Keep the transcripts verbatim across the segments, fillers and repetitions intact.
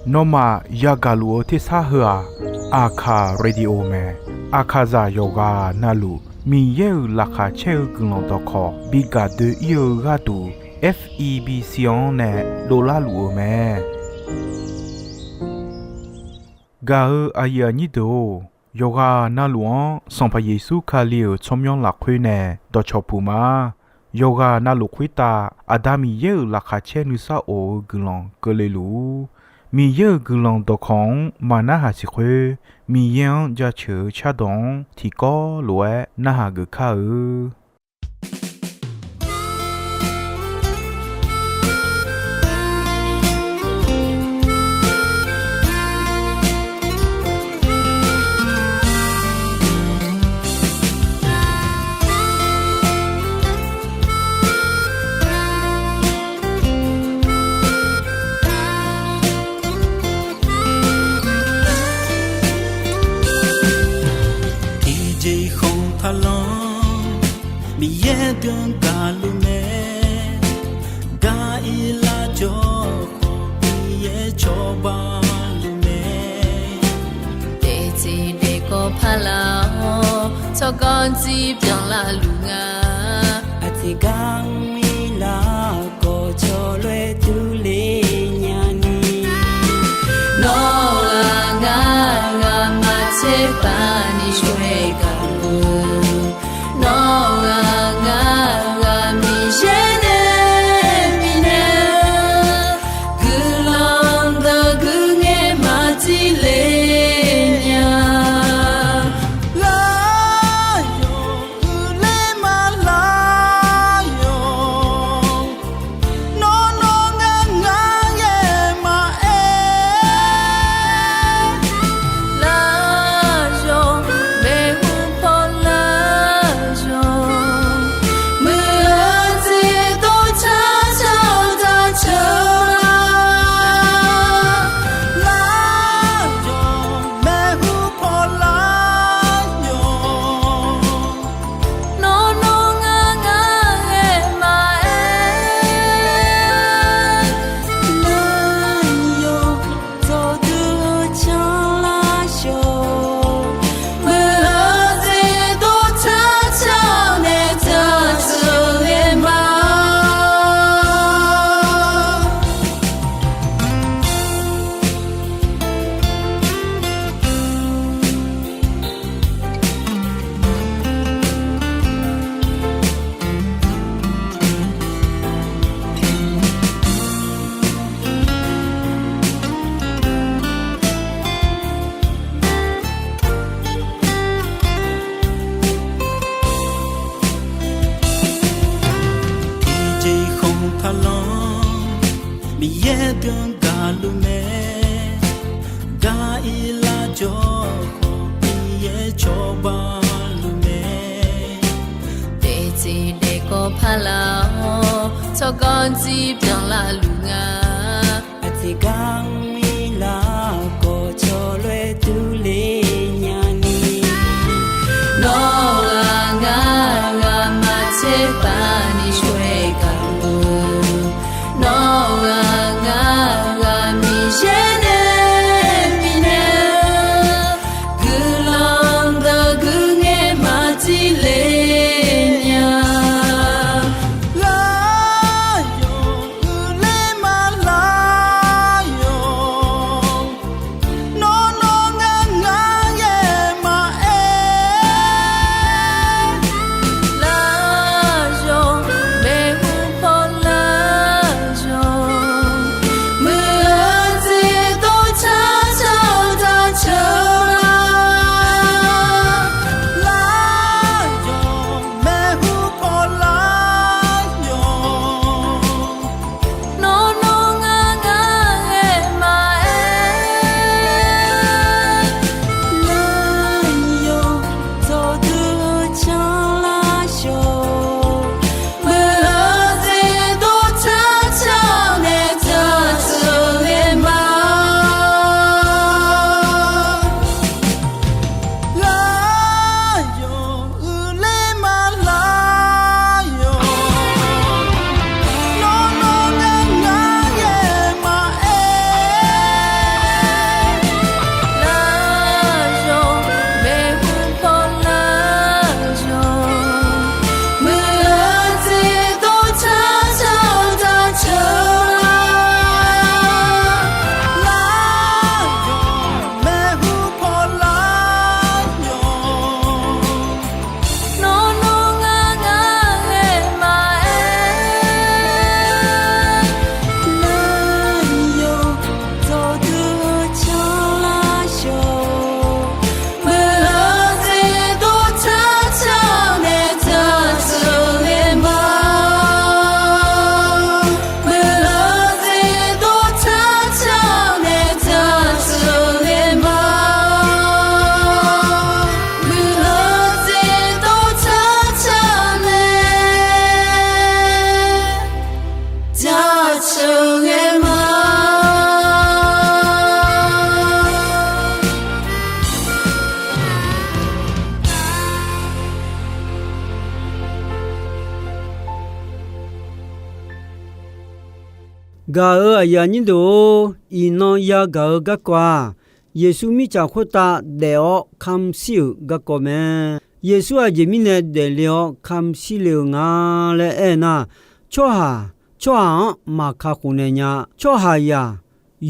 Nawmaf yagaq luf-eu tersar heu-aq, Aqkaq Radio mae. Aqkaqzaq yawqghaq navluf Miqyaer-euq laqkhaq caer-eu guiqlanq dawqkawq bi gaq doe-ir-eu gharduq, F E B C-anr nae dovlar luf-euq mae. Gaq-eu aqyuif aqnyir deuq-or, yawqghaq navluf-anr Sanqpaq Yeqsur Kali-euq tsawrmyanr lafkhoer nae dawqcawq puq ma. Yawqghaq navluf khoertav Aqda Miqyaer-euq laqkhaq caer nuisar of-eu guiqlanq keuvle luf-ur. Miqyaer-euq guiqlanq dawqkawq-anr maqnarhaq siq khoer, Miqyaer-anr jaceuq-eu cardawq-anr tiqkawv lof-aer narhaq geuf kar-eu. Tiqjeq khanq taqlanr, Miqyaer byan gaqluf mae. Gar-ir lar jawr khawf, Miqyaer cawba luf mae. Daefteq daefkawv paqlaq-awr, tsawrganr jir byanlar luf nga. Aqtiqgar mr-ir lar khawf, cawlof-aer durler nyani. Nawr-aq ngar, ngamaf tserpav ni shawr-aer gaq-eu. Nawr-aq ngar, ngamaf Miqyaer nae bifnaeq-eu guiqlanq dawq guiqngaer maqjir le nya. Lar yawq, uiqler ma lar yawq. Nawr nawr ngar ngar ghae maqaer. Lar yawq, maeqhu paw lar yawq. Muiq-eu jeq dov car car-awr jaceuq-a. Lar yawq, maeqhu paw lar yawq. Nawr nawr ngar ngar ghae maqaer. Lar yawq, dawqdui-eu canlar yawq. Muiq-eu jeq dov car car-awr nae jaceuq ghae ma. Tiqjeq khanq taqlanr, Miqyaer byan gaqluf mae. Gar-ir lar jawr khawf, Miqyaer cawba luf mae. Daefteq daefkawv paqlaq-awr, tsawrganr jir byanlar luf nga. Aqtiqgar mr-ir lar khawf, cawlof-aer durler nyani. Nawr-aq ngar, ngamaf tserpav ni shawr-aer gaq-eu. Nawr-aq ngar, ngamaf Miqyaer nae bifnaeq-eu guiqlanq dawq guiqngaer maqjir le nya. Lar yawq, uiqler ma lar yawq. ghae ma. Gaq-euq aqyuif aqnyir deuq-or, iqnan yagaq-eu garkawv-aq, Yeqsur mirtsaq khoertav daef-awr kamq shir-euq garkawv mae. Yeqsur aqjeq mirnae daefle-awr kamq shir le-eu nga laer aernar, tsawrhaq tsawrhaq-anr maqka khofnaeq nya. Tsawrhaqzaq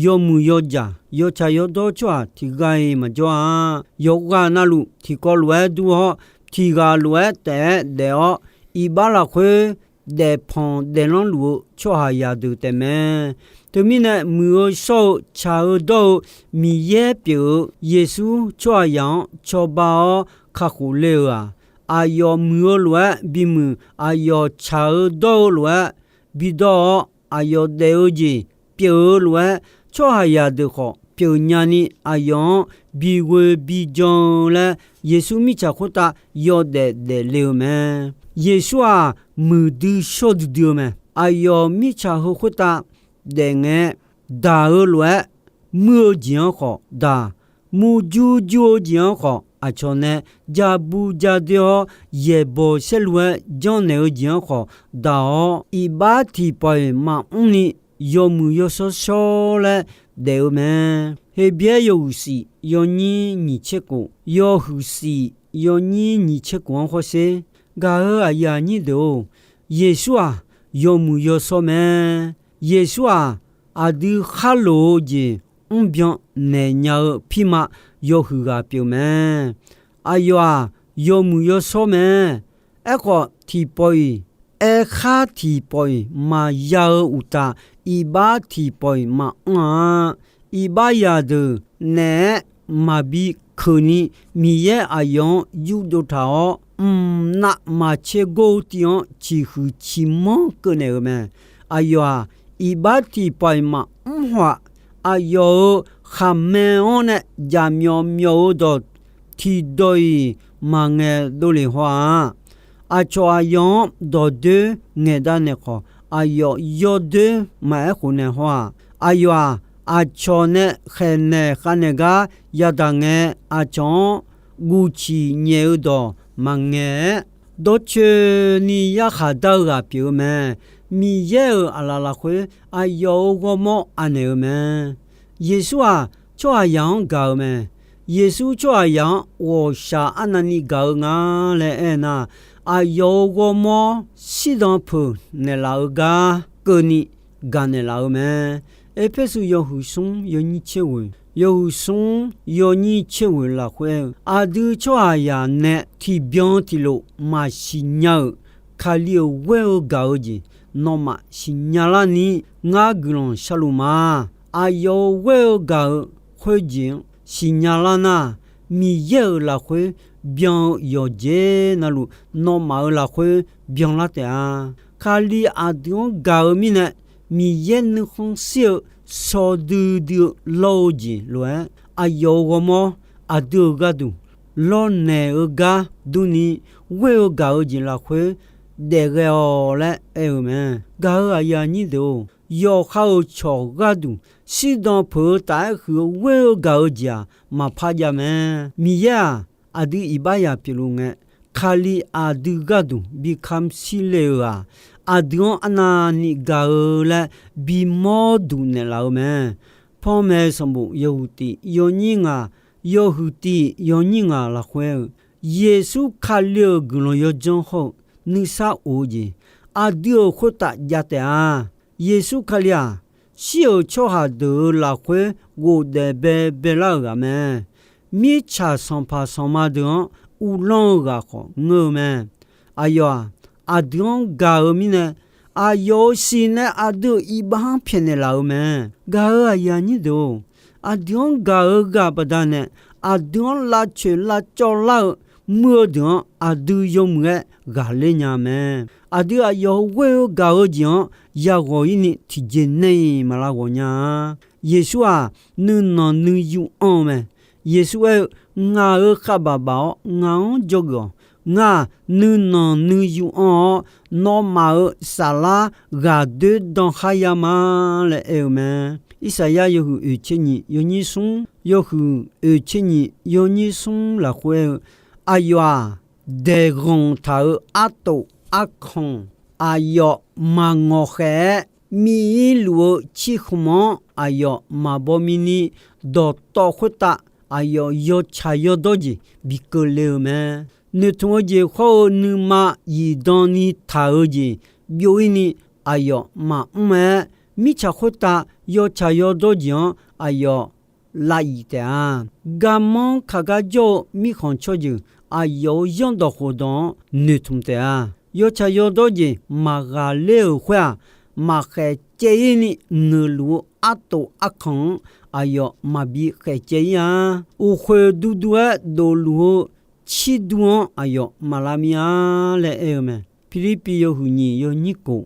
yawmuiq yawjaq yawtsaq yawdawr tsawrhaq tiqghaq-iq maqjawr-a. Yawqghaq navluf tiqkawv lof-aer dur-awr, tiqghaq lof-aer taef-aer daef-awr, iqbax lafkhoer daefpanq daeflanr luf-eu tsawrhaqzaq deuq taefmae. Teumirnae muiq-eu shawr-eu tsaq-eu dawr-eu Miqyaer pyeuf-eu Yeqsur tsawrhaqzaq-anr cawba-awr kakhof le-euq-aq, aqyawf muiq-eu lof-aer bimuiq, aqyawf tsaq-eu dawr-eu lof-aer bidawr-awr, aqyawf daef-eu jeq pyeuf-eu lof-aer, tsawrhaqzaq deuq khawf pyeuf nyani aqyawf-anr bighoe bijan-eu laer, Yeqsur mirtsaq khoertav yawdaef daefle-eu mae. Yeqsur-aq, muiqdui shawr duidui-eu mae. Aqyawf mirtsaq heu khoertav daef ngae-aer, daq-eu lof-aer muir-eu jeq-anr khawf daq, murjur jur-eu jeq-anr khawf aqcawq nae ja bu ja doe-awr, yaeqbawq saerlu-aer janrnaeq-eu jeq-anr khawf daq-awr, iqbax tiqpawf-iq maqmr ni yawmuiq yawshawr shawr laer daef-eu mae. Heqbyaer yawhuiq shif yawnyir nyiq tser khof, yawhuiq shif yawnyir nyiq tser khof-anr hawsher. Gaq-euq aqyuif aqnyir deuq-or, Yeqsur-aq, yawmuiq yawshawr mae. Yeqsur-aq, aqdui kharloq-eu jeq mrbyan naeq nya-eu pirma yawhuiq ghaq pyeuf mae. Aqyawf-aq, yawmuiq yawshawr mae. Aerkhawf, tiqpawf-iq, aerkhar tiqpawf-iq maqya-eu uqtaf, iqbax tiqpawf-iq maqanr-a. Iqbax zaqdeuq naeq-aer maqbi keuvni, Miqyaer aqyawf-anr yurdov taq-awr, mqnav maqtser gor-eu tiv-anr ciqhuiq ciqmanr keuvnaeq-euq mae. Aqyawf-aq, iqbax tiqpawf-iq maqmr haw-aq. Aqyawf-euq khaqmae-anr nae jaqmyawf myawf-eu dawq tiqdawq-iq maqngaeq dovlef haw-aq. Aqcawq aqyawf-anr dawqdoer ngaeqdav naeq khawf, aqyawf yawdoer maqaer khofnaeq haw-aq. Aqyawf-aq, aqcawq nae khaeqnaeq khavnaeq gar yadaq ngae, aqcawq-anr guvciq nyaef-eu dawq maqngaeq-aer, dawrcoeni yarkhaq dar-eu ghaq pyeuf-eu mae. Miqyaer-euq aqlaf lafkhoer aqyawf-euq ghawrmawr anaeq-eu mae. Yeqsur-aq, tsawrhaqzaq-anr gaq-eu mae. Yeqsur tsawrhaqzaq-anr ghawqshaq arnavni gaq-eu nga laer aernar, aqyawf-euq ghawrmawr shirdan peuq naeqlaf-eu gar keuvni gaq naeqlaf-eu mae. Erpersu yawhuiq smr yawnyir tser ghoeq, yawhuiq smr yawnyir tser ghoeq lafkhoer-eu, aqdui tsawrhaqzaq nae tiqbyan tiqlof maqsiq nya-euq Kali-euq ghoer-eu gaq-eu jeq nawmaf siqnya larni ngar guiqlanq sharluf ma. Aqyawf-euq ghoer-eu gaq-eu khoerjeq-anr siqnya lar nar, Miqyaer-euq lafkhoer byan-eu yawqjeq navluf nawmaf-euq lafkhoer byanlar taef-a. Kali aqdui-anr gaq-eu mirnae, Miqyaer nuikhanr shir-eu shaw duidui-eu lawr-eu jeq lof-aer, aqyawf-euq ghawrmawr aqdui-euq gharduq lawrnaeq-eu gar durni, ghoer-eu gaq-eu jeq lafkhoer daef ghae-awq laer aer-eu mae. Gaq-euq aqyuif aqnyir deuq-or, yawqha-euq cawq gharduq shirdan peuq-eu taf-aer huiq-eu ghoer-eu gaq-eu jeq-aq, maqpar jav mae. Miqyaer-aq, aqdui iqbaxzaq pyeufluf ngae, Kali aqdui gharduq bi kamq shir le-euq-aq, aqdui-anr arnavni gaq-eu laer bimawr duq naeqlaf-eu mae. Panmaeq sanqbof yawhuiq tif yawnyir ngaq, yawhuiq tif yawnyir ngaq lafkhoer-eu, Yeqsur Kali-euq guiqlanq yawdzanr hawr-eu nuisar of-eu jeq, aqdui-euq khoertav jav taef-a. Yeqsur Kali-aq, shir-euq tsawrhaq deuq-euq lafkhoer ghofdaef baebae lar-euq ghaq mae. Mirtsaq sanqpaq sanqma deuq-anr uvlanr-eu ghaq khawf ngeur-eu mae. Aqyawf-aq, aqdui-anr gaq-eu mirnae, aqyawf-euq siq nae aqdui-euq iqbax-anr pyaeqnaeq laf-eu mae. Gaq-euq aqyuif aqnyir deuq-or, aqdui-anr gaq-eu ghaq baqdanae, aqdui-anr lavcoeq lavcawv lar-eu muir-eu deuq-anr aqdui yawmuiq-aer ghaqler nya mae. Aqdui aqyawf-euq ghoer-eu gaq-eu jeq-anr yaghawq-ir ni tiqjeq nae-iq maq lav ghawq nya-a. Yeqsur-aq, nuinanq nuiyu anr-eu mae. Yeqsur aer-eu, Ngaq-euq khavbaq baf-awr ngaq-anr dzawgeuf-awq. Ngar-aq, nuinanq nuiyu anr-awr, nawmaf-euq saflar ghaqdoer dan khar ya ma laer aer-eu mae. Irsaqyar yawhuiq oeq tser nyiq yawnyir smr, yawhuiq oeq tser nyiq yawnyir smr lafkhoer aer-eu, aqyawf-aq, daeqghanq taq-euq artof arkanq aqyawf maqngawq khaeq-aer, miv-ir luf-eu cirkhmq-anr aqyawf maqbaw mini, dawqtawv khoertav aqyawf yawtsaq yawdawr jeq bi keuvle-eu mae. Noeqtmq-eu jeq khawr-eu nuima zifdan ni taq-eu jeq byov-ir ni aqyawf maqmr-aer, mirtsaq khoertav yawtsaq yawdawr jeq-anr aqyawf lav yif taef-a. Garmanr kaq gar jawr-eu mirkhanq tsawrjeuq aqyawf-euq zanrdawq khofdawq-anr noeqtmq taef-a. Yawtsaq yawdawr jeq maqghaqler-euq khoer-aq, maqkhaeq caev-ir ni, ngeuqluf-eu artof arkanq-anr aqyawf maqbi khaeq caev-ir-a. Uqkhoeq duidui-aer dofluf-eu cirdui-anr aqyawf maqlav mir-a laer aer-eu mae. Pirlirpiv yawhuiq nyiq yawnyir kof,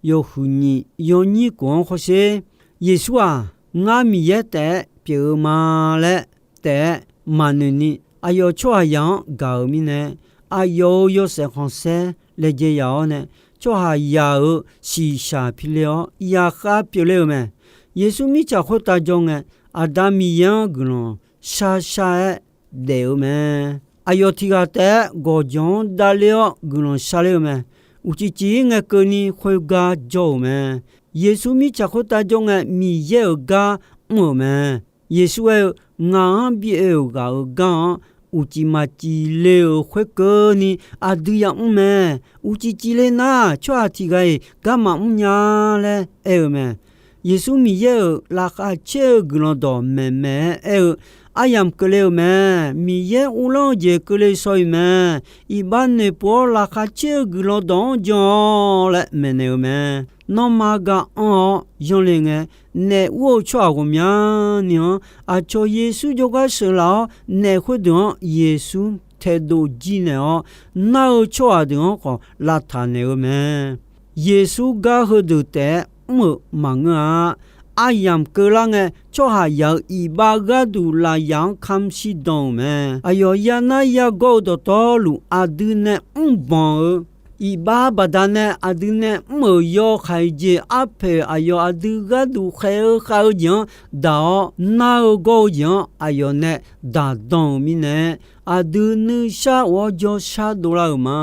yawhuiq nyiq yawnyir kof-anr hawsher. Yeqsur-aq, ngar Miqyaer taef-aer pyeuf-eu ma laer taef-aer maqnoeq ni, aqyawf tsawrhaqzaq-anr gaq-euq mirnae, aqyawf-euq yawshaef khanqsaer laejae yaf-awr nae, tsawrhaqzaq-euq shiqshaq pile-awr yaqkhav pyeufler-eu mae. Yeqsur mirtsaq khoertav jawr ngae, Aqda Miqyaer-anr guiqlanq sharshar-aer daef-eu mae. Aqyawf tiq ghaq taef-aer gawqjawq-anr davler-awr guiqlanq sharler-eu mae. Uqcif cif-ir ngae keuvni khoergar jawr-euq mae. Yeqsur mirtsaq khoertav jawr ngae, Miqyaer-euq gar mr-euq mae. Yeqsur aer-eu, Ngaq-anr bi oe-euq ghaq-euq gar-anr uqcif maqcif le-euq khoerkeuvni aqdui yamr mae. Uqcif cifle nar, tsawrhaq tiq ghaq-iq gar maqmr nya laer aer-eu mae. Yeqsur Miqyaer-euq laqkhaq caer-eu guiqlanq dawq maeqmaeq-aer aer-eu, aryamq keuvle-euq mae. Miqyaer uvlanr-eu jeq keuvle shaw-iq mae. Iqbax noeqpov-awr laqkhaq caer-eu guiqlanq dawq-anr jan-awq laer maeqnaeq-eu mae. Nanrma ga anr-awr yanle ngae, naef ur-eu tsawrhaq ghawqmyani-anr aqcawq Yeqsur jawrgar sheuqlaf-awr, naef khoerdeuq-anr Yeqsur taedov jir naeq-awr, nar-eu tsawrhaq deuq-anr khawf lavtaq naeq-eu mae. Yeqsur gar heudeuq taef-aer mr-euq maqngeur-a. Aryamq keuvlar ngae, tsawrhaqzaq-euq iqbax gharduq lafyaq-anr kamq shirdan-euq mae. Aqyawf yanar yagawr-eu dawqtawvluf aqdui nae mrbanq-eu iqbax baqdanae aqdui nae mr-euq yawkaq-iq jeq arpoeq aqyawf aqdui gharduq khaeq-eu khav-eu jeq-anr daq-awr nar-eu gawr-eu jeq-anr aqyawf nae daqdan-euq mirnae, aqdui nuishar of-awr jawrshar dovlar-euq ma.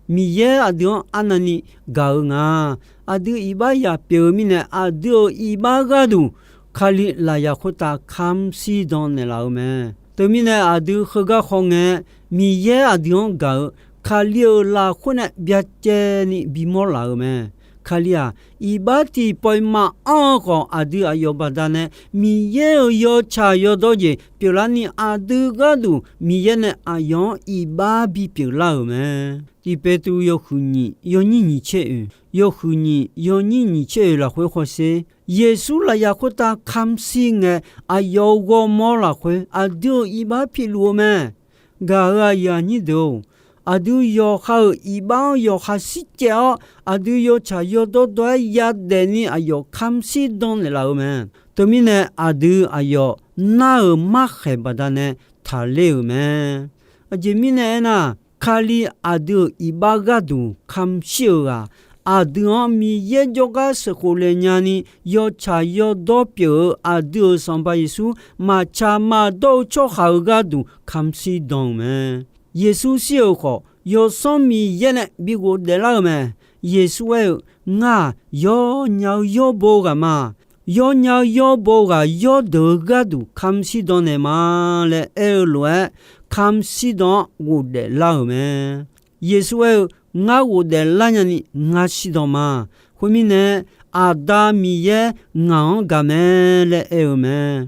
Miqyaer aqdui-anr arnavni gaq-eu nga. Aqdui iqbax yaf pyeuf-eu mirnae, aqdui-euq iqbax gharduq Kali lafyaq khoertav kamq shirdan naeqlaf-eu mae. Teumirnae aqdui heugar khawf ngae, Miqyaer aqdui-anr gaq-eu Kali-euq lafkhoer nae byacaevni bimawr laf-eu mae. Kali-aq, iqbax tiqpawf-iq maqanr-eu khawf, aqdui aqyawf baqdanae Miqyaer-euq yawtsaq yawdawr jeq pyeuflarni, aqdui gharduq Miqyaer nae aqyawf-anr iqbax bipyeuf lar-euq mae. Tiq Peqtruv yawhuiq nyiq yawnyir nyiq tser oeq, yawhuiq nyiq yawnyir nyiq tser oeq lafkhoer hawsher. Yeqsur lafyaq khoertav kamq shir ngae, aqyawf-euq ghawrmawr lafkhoer aqdui-euq iqbax piluf-eu mae. Gaq-euq aqyuif aqnyir deuq-or, aqdui yawqha-euq iqbax-anr yawqha shircaev-awr, aqdui yawtsaq yawdawr dawr-aer yadaef ni aqyawf kamq shirdan naeqlaf-eu mae. Teumirnae aqdui aqyawf nar-euq markhaeq baqdanae taqler-euq mae. Aqjeq mirnae aernar, Kali aqdui-euq iqbax gharduq kamq shir-euq ghaq, aqdui-anr Miqyaer jawrgar sheuqkhof laeq nyani yawtsaq yawdawr pyeuf-eu aqdui-euq Sanqpaq Yeqsur maqtsaq maqdawr-eu tsawrhaq-euq gharduq kamq shirdan-euq mae. Yeqsur shir-euq khawf, Yawsanr Miqyaer nae bi ghofdaef lar-eu mae. Yeqsur aer-eu, Ngar-aq, yawnya-eu yawrbo ghaq ma. Yawnya-eu yawrbo ghaq yawrdeuq-eu gharduq kamq shirdan naeq ma laer aer-eu lof-aer, kamq shirdan-anr ghofdaef lar-euq mae. Yeqsur aer-eu, Ngar ghofdaef lar nyani ngar shirdan ma. Khoermirnae, Aqda Miqyaer ngaq-anr gaq mae laer aer-eu mae.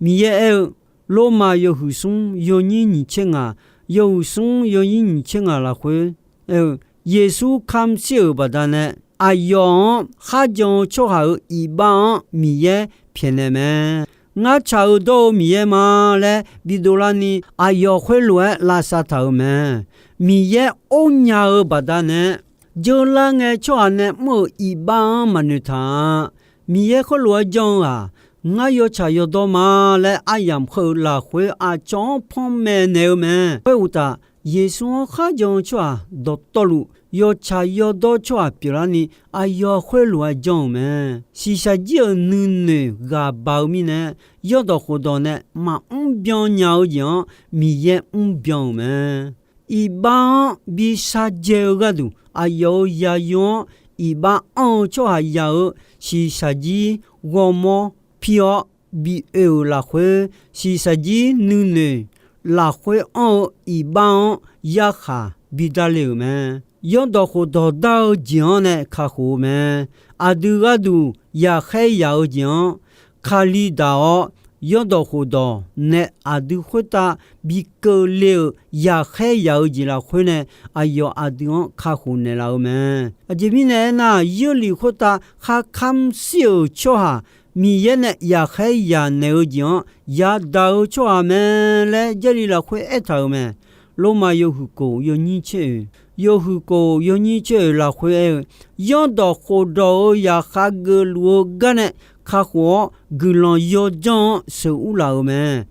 Miqyaer aer-eu, Lormav yawhuiq smr yawnyir nyiq tser ngaq, yawhuiq smr yawnyir nyiq tser ngaq lafkhoer aer-eu, Yeqsur kamq shir-euq baqdanae, aqyawf-anr kharjan-eu tsawrhaq-euq iqbax-anr Miqyaer pyaeqnaeq mae. Ngar tsaq-eu dawr-eu Miqyaer ma laer bidov larni, aqyawf khoerlof-aer lavsav taq-euq mae. Miqyaer ornya-eu baqdanae, jeurlar ngae tsawrhaq nae mr-euq iqbax-anr maqnoeq taq-a. Miqyaer khoerlof-aer janr-eu-aq, ngar yawtsaq yawdawr ma laer aryamq heu-euq lafkhoer aqcawq-anr panmaeq naeq-eu mae. Khoeruqtaf, Yeqsur-anr kharjan-eu tsawrhaq dawqtawvluf, yawtsaq yawdawr tsawrhaq pyeuflarni, aqyawf khoerlof-aer janr-euq mae. Shiqshaq jir-euq nuinoeq ghaq baq-eu mirnae, yawrdawq khofdawq nae maqmr byan nya-eu jeq-anr Miqyaer mr byan-euq mae. Iqbax-anr bi shardzae-eu gharduq, aqyawf-euq yaqyo-anr iqbax anr-eu tsawrhaqzaq-euq shiqshaq jir ghawrmawr pir-awr bi oe-euq lafkhoer, shiqshaq jir nuinoeq lafkhoer anr-eu iqbax-anr yarkhaq bidar le-euq mae. Yawrdawq khofdawq dar-eu jeq-anr nae kakhof-eu mae. Aqdui gharduq yaqkhaer yaq-eu jeq-anr Kali daq-awr, yawrdawq khofdawq nae aqdui khoertav bi keuvle-euq yaqkhaer yaq-eu jeq lafkhoer nae, aqyawf aqdui-anr kakhof naeqlaf-eu mae. Aqjeq mirnae aernar, Yeurlif khoertav kharkamr shir-euq tsawrhaq Miqyaer nae yaqkhaer yaq naeq-eu jeq-anr yadaq-eu tsawrhaq mae laer Jarlif lafkhoer aertaq-euq mae. Lormav yawhuiq kof yawnyir tser oeq, yawhuiq kof yawnyir tser oeq lafkhoer aer-eu, Yawrdawq khofdawq-euq yaqkhav geufluf-eu gar nae kakhof-awr, guiqlanq yawdzanr-anr sheuqur laf-euq mae.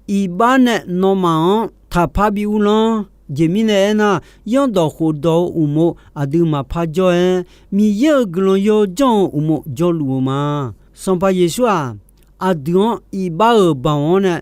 Iqbax nae nawmaf-anr taqpar bi uvlanr. Aqjeq mirnae aernar, yawrdawq khofdawq-eu uqmov aqdui maqpar jawr-aer, Miqyaer-euq guiqlanq yawdzanr-eu uqmov jawrluf-eu ma. Sanqpaq Yeqsur-aq, aqdui-anr iqbax-euq baoq-anr nae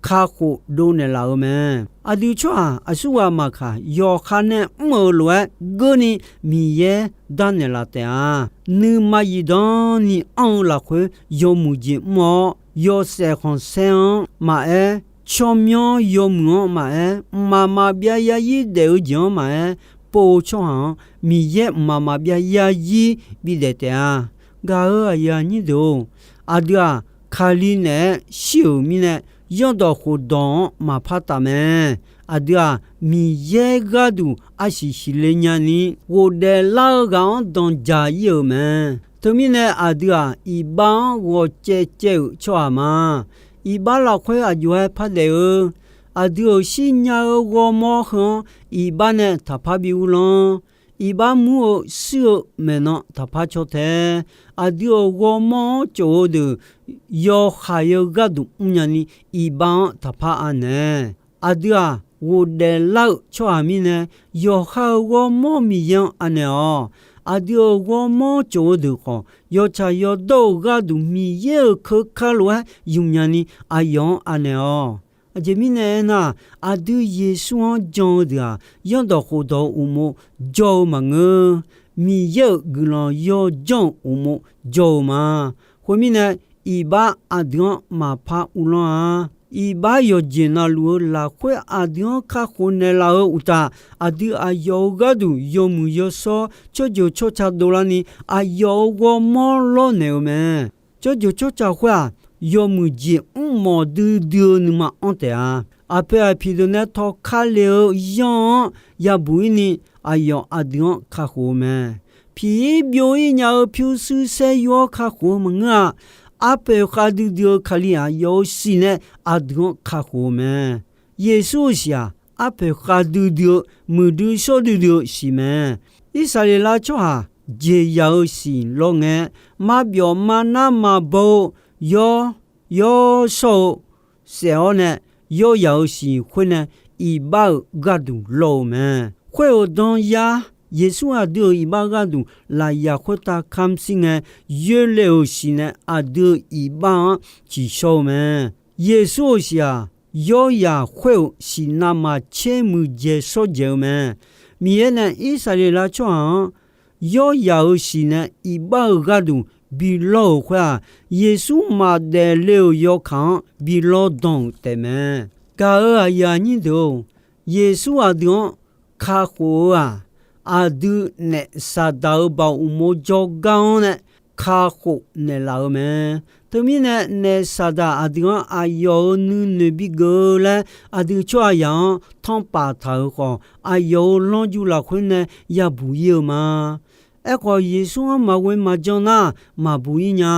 kakhof dovnaeq laf-eu mae. Aqdui tsawrhaq aqsurghaq maqkaq, yawqha nae mr-euq lof-aer geurni Miqyaer darnaeq laf taef-a. Nuima zifdan ni anr-eu lafkhoer yawmuiq jeq mr-awr, yawshaef khanqsaer-anr maqaer, tsawrmyanr yawmuiq-anr maqaer, mqmaq maqbyav yarzir daef-eu jeq-anr maqaer, pov-eu tsawrhaq-anr Miqyaer mqmaq maqbyav yarzir bidaef taef-a. Gaq-euq aqyuif aqnyir deuq-or, aqdui-aq, Kali naeq-aer shir-euq mirnae, yawrdawq khofdawq-anr maqpar taf mae. Aqdui-aq, Miqyaer gharduq arsiq siqle nyani, ghofdaef lar-eu ghaq-anr danqdzaq ir-euq mae. Teumirnae, aqdui-aq, iqbax-anr ghawqcaev caev-euq tsawrhaq ma. Iqbax lafkhoer aqjox-aer pardaef-eu, aqdui-euq shirnya-eu ghawrmawr heu-anr iqbax nae taqpar bi uvlanr. Iqbax mur-eu shuir-eu maeqnan taqpar caw tae. Aqdui-euq ghawrmawr-anr tsof-eu deuq yawhaiq-eu gharduq mrnya ni, iqbax-anr taqpar anaeq. Aqdui-aq, ghofdaef lar-eu tsawrhaq mirnae, yawqha-euq ghawrmawr Miqyaer-anr anaeq-awq. Aqdui-euq ghawrmawr tsof-eu deuq khawf, yawtsaq yawdawr-euq gharduq Miqyaer-euq keuka lof-aer ymqnya ni aqyawf-anr anaeq-awq. Aqjeq mirnae aernar, aqdui Yeqsur-anr jan-eu deuq-aq, yawrdawq khofdawq-eu uqmov jawr-eu maqngeur. Miqyaer-euq guiqlanq yawdzanr-euq uqmov jawr-eu ma. Khoermirnae, iqbax aqdui-anr maqpar uvlanr-a. Iqbax yawqjeq navluf-eu lafkhoer aqdui-anr kakhof naeqlaf-eu uqtaf, aqdui aqyawf-euq gharduq yawmuiq yawshawr tsawrjeuq tsawrca dovlarni, aqyawf-euq ghawrmawr lawrnaeq-eu mae. Tsawrjeuq tsawrca khoer-aq, yawmuiq jeq mrmawf duidui-eu nuima anr taef-a. Aqpoeq aqpiq deuq nae tawqka le-eu yanr-anr yabuq ir ni, aqyawf aqdui-anr kakhof-eu mae. Piq ir byov ir nya-eu pyurshuir saer yur-awr kakhof-eu maqngeur-a. Arpoeq khavdui dui-eu Kali aqyawf-euq siq nae aqdui-anr kakhof-eu mae. Yeqsur-euq siq-aq, arpoeq khavdui dui-eu, muiqdui shawrdui dui-eu siq mae. Irsaqleqlav tsawrhaq jeqzaq-euq siq lawr ngae, maqbyawf maqnar maqbaw-eu yawr yawshawr-eu saef-awr nae, yawrzaq-euq siq khoer nae iqbax-euq gharduq lawr-eu mae. Khoer-euq danzar, Yeqsur aqdui-euq iqbax gharduq lafyaq khoertav kamr shir ngae, yoerle-euq siq nae aqdui-euq iqbax-anr ciqshawr-eu mae. Yeqsur-euq siq-aq, yawrzaq khoer-euq siq navmaqtser muiqdzaeq shawrdzaeq-eu mae. Miqyaer nae Irsaqleqlav tsawrhaq-anr yawrzaq-euq siq nae iqbax-euq gharduq bi lawr-euq khoer-aq, Yeqsur maqdaef le-euq yawkaq-anr bi lawr dan-euq taefmae. Gaq-euq aqyuif aqnyir deuq-or, Yeqsur aqdui-anr kakhof-eu-aq, aqdui naef Saqdaq-euq baoq uqmov jawrgar-anr nae kakhof naeqlaf-eu mae. Teumirnae, naef Saqdaq aqdui-anr aqyawf-euq nuinoeq bigeuf-eu laer aqdui tsawrhaqzaq-anr tanrpaf taq-euq khawf, aqyawf-euq lanrju lafkhoer nae yabuq ir-eu ma. Aerkhawf, Yeqsur-anr maqghoe maqjan nar, maqbuq ir nya.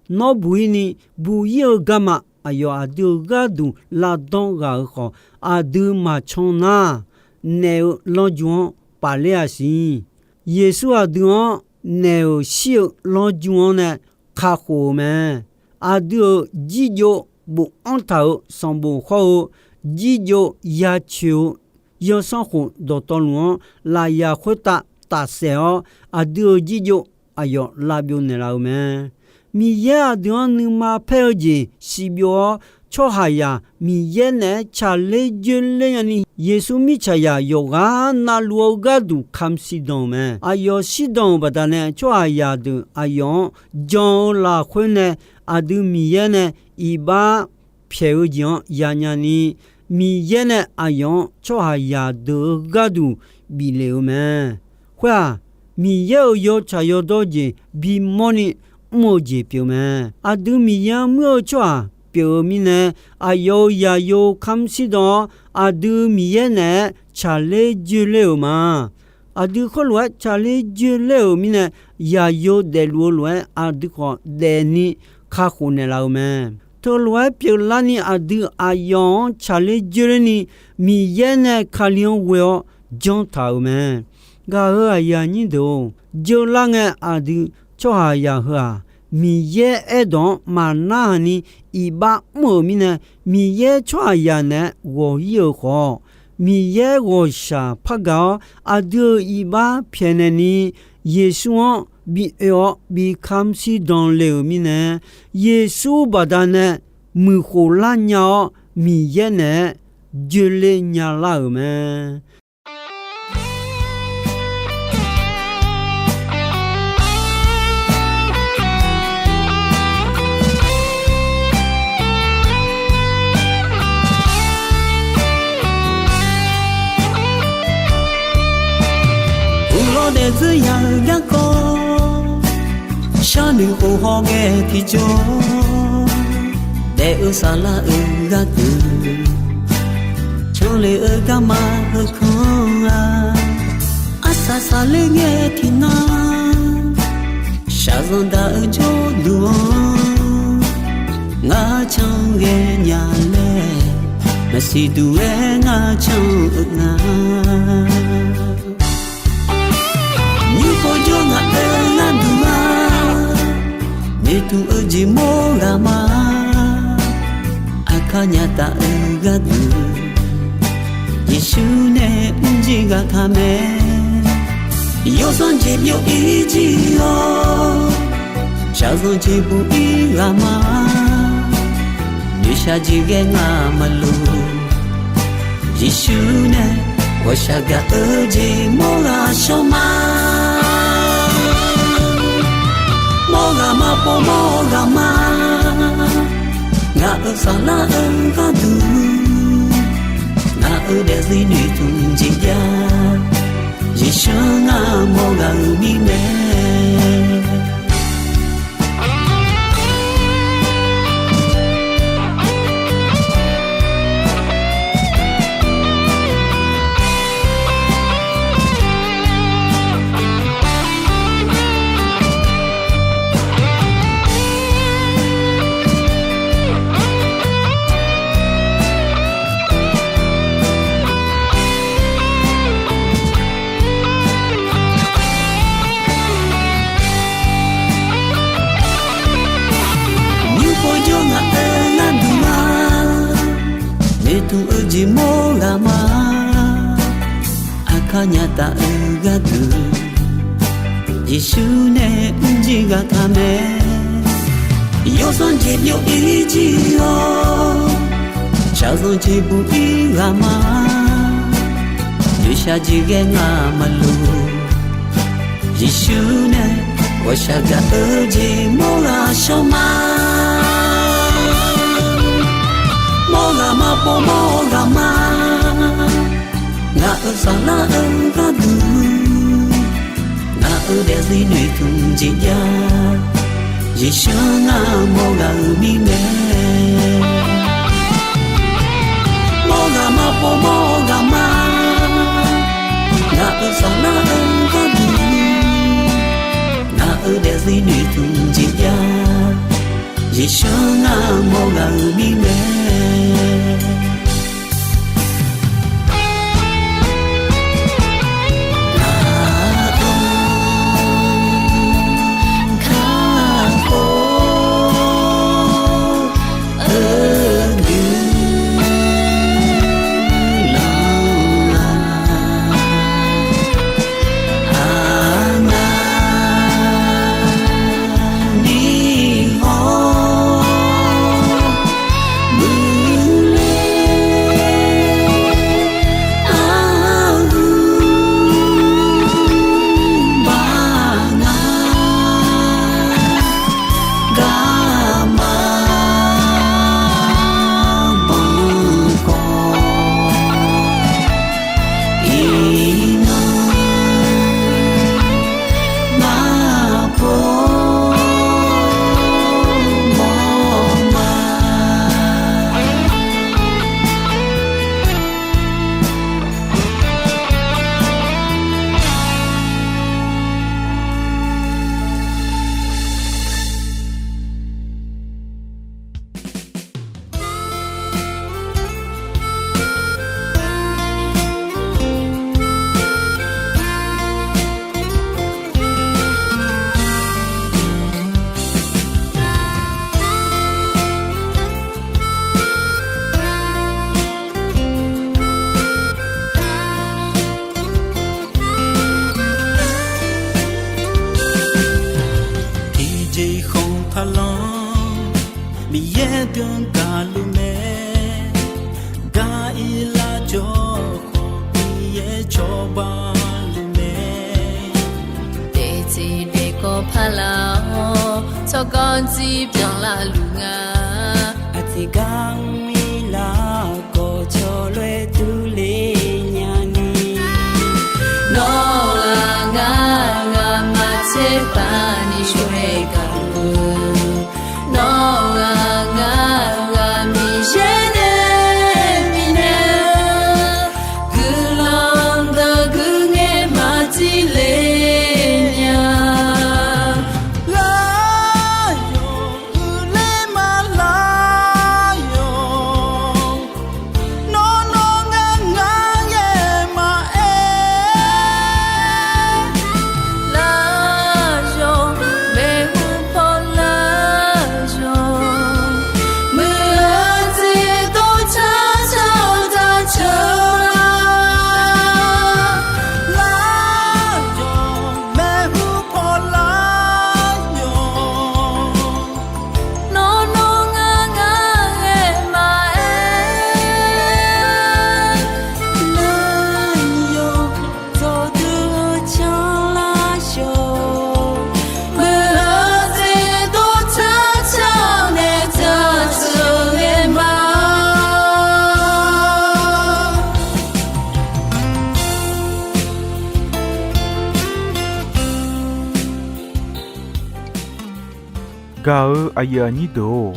Nawr buq ir ni, buq ir-eu garma aqyawf aqdui-euq gharduq lavdanr ghaq-euq khawf, aqdui maqcan nar, naef-euq lanrju-anr pafler-a siq. Yeqsur aqdui-anr naef-euq shir-eu lanrju-anr nae kakhof-eu mae. Aqdui-euq jirjov bofanr taq-euq sanqbof hawr-eu, jirjov yacoeq-eu zanrsanrkhof dawqtawvluf-anr lafyaq khoertav tafsaef-awr, aqdui-euq jirjov aqyawf lavbyov naeqlaf-eu mae. Miqyaer aqdui-anr nuima paer-eu jeq siqbyov-awr, tsawrhaqzaq Miqyaer naeq-aer tsaqler joerler nyani, Yeqsur mirtsaqzaq yawqghaq navluf-eu gharduq kamq shirdan-euq mae. Aqyawf shirdan-euq baqdanae, tsawrhaqzaq deuq aqyawf-anr jan-eu lafkhoer nae, aqdui Miqyaer nae iqbax pyaeq-eu jeq-anr yanya ni, Miqyaer nae aqyawf-anr tsawrhaqzaq deuq-eu gharduq bif lef-eu mae. Khoer-aq, Miqyaer-euq yawtsaq yawdawr jeq bimawr ni mr-eu jeq pyeuf mae. Aqdui Miqyaer-anr muir-eu tsawrhaq pyeuf-eu mirnae, aqyawf-euq zaqyo kamq shirdan-awr, aqdui Miqyaer naeq-aer tsaqler joerler-euq ma. Aqdui khoerlof-aer tsaqler joerler-euq mirnae, zaqyo daefluf-eu lof-aer aqdui khawf daefni kakhof naeqlaf-eu mae. Teulof-aer pyeuflarni aqdui aqyawf-anr tsaqler joerlerni, Miqyaer nae Kali-anr ghoe-awr janr taq-euq mae. Gaq-euq aqyuif aqnyir deuq-or, jeurlar ngae aqdui tsawrhaqzaq heu-aq, Miqyaer aerdawq-anr maqnarhaq ni iqbax mr-euq mirnae, Miqyaer tsawrhaqzaq naeq-aer ghawq-ir-euq khawf, Miqyaer ghawqshaq par gaq-awr aqdui-euq iqbax pyaeqnaeq ni, Yeqsur-anr bi oe-awr bi kamq shirdan le-euq mirnae, Yeqsur baqdanae muiqkhof lar nya-awr, Miqyaer naeq-aer joerler nyalar-euq mae. Uqlawr daefzir ya-eu garkawv, sharnoeq khof hawghae tiqjawr, daef-eu saflar-eu gharduq, canle-eu garma heukanr-a. Arsaq saqler ngae tiqnan, shaqzanq daq-eu jawrduq-anr, ngar can ghae nya laer, maqsiq duq-aer ngar can-eu nga. Nymr pov jawr ngaq-euq gharduq-a, noeqtmq-eu jeq mawr ghaq ma. Aqkar nya taf-eu gharduq, Yeqsur nae mrjir ghaq taq mae. Yawsanr jeq byov-ir jir-awr, shaqzanq jeq buq-ir ghaq ma. Noeqshaq jeq ghae ngaq maqloq, Yeqsur nae ghawqshaq gaq-eu jeq mawr ghaq shawr ma. Mawr ghaq ma pov mawr ghaq ma. Ngaq-euq saflar-eu gharduq, ngaq-euq daefzir noeqtmq jeq jav, Yeqsur ngar mawr ghaq-euq mirnae. Nymr pov jawr ngaq-euq gharduq ma. Noeqtmq-eu jeq mawr ghaq ma. Aqkar nya taf-eu gharduq, Yeqsur nae mrjir ghaq taq mae. Yawsanr jeq byov-ir jir-awr, shaqzanq jeq buq-ir ghaq ma. Noeqshaq jeq ghae ngaq maqloq, Yeqsur nae ghawqshaq gaq-eu jeq mawr ghaq shawr ma. Mawr ghaq ma pov mawr ghaq ma. Ngaq-euq saflar-eu gharduq, ngaq-euq daefzir noeqtmq jeq jav, Yeqsur ngar mawr ghaq-euq mirnae. Mawr ghaq ma pov mawr ghaq ma. Ngaq-euq saflar-eu gharduq, ngaq-euq daefzir noeqtmq jeq jav, Yeqsur ngar mawr ghaq-euq mirnae. Kakhof-eu guiqlanq-aq, Miqyaer dm gaqluf mae, gar ir lar jawr khawf Miqyaer cawba luf mae. Daefteq daefkawv paq laf-awr, tsawrganr dzir byanlar luf nga. Aqtiqgar mr ir lar khawf, cawloer durler nyani. Nawr-aq ngar, ngamaf tserpav ni shawr-aer gaq-eu. Nawr-aq ngar, ngar Miqyaer nae bifnaeq-eu guiqlanq deuq guiqngaer maqdir le nya. Lar yawq uiqler ma lar yawq. Nawr nawr ngar ngar ghae maqaer. Lar yawq maeqhu paw lar yawq. Muiq-eu jeq dov car car-eu daq ceuq. Lar yawq maeqhu paw lar yawq. Nawr nawr ngar ngar ghae maqaer. Lar yawq dawqdui-eu canlar shawq. Muiq-eu jeq dov car car-eu nae daq ceuq ghae ma. Gaq-eu aqyuif aqnyir deuq-or,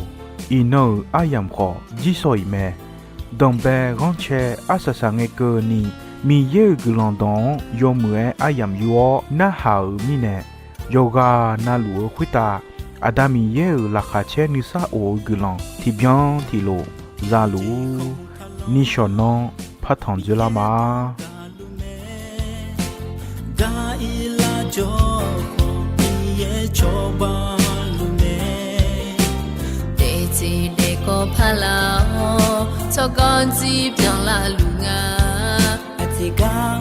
iqnan-euq aryamq khawf jirsawq iq mae. Danqbae ghanrcae arsaq saq ngae keuvni, Miqyaer-euq guiqlanq dawq-anr yawmuiq-aer aryamq yur-awr narhaq-euq mirnae, yawqghaq na luf-eu khoertav Aqda Miqyaer-euq laqkhaq caer nuisar of-eu guiqlanq tiqbyan tiqlof za luf-ur. Nishawq nanr partanq dzoerlar ma. Gar ir lar jawr khawf Miqyaer cawba luf mae. Daefteq daefkawv paq laf-awr, tsawrganr dzir byanlar luf nga. Aqtiqgar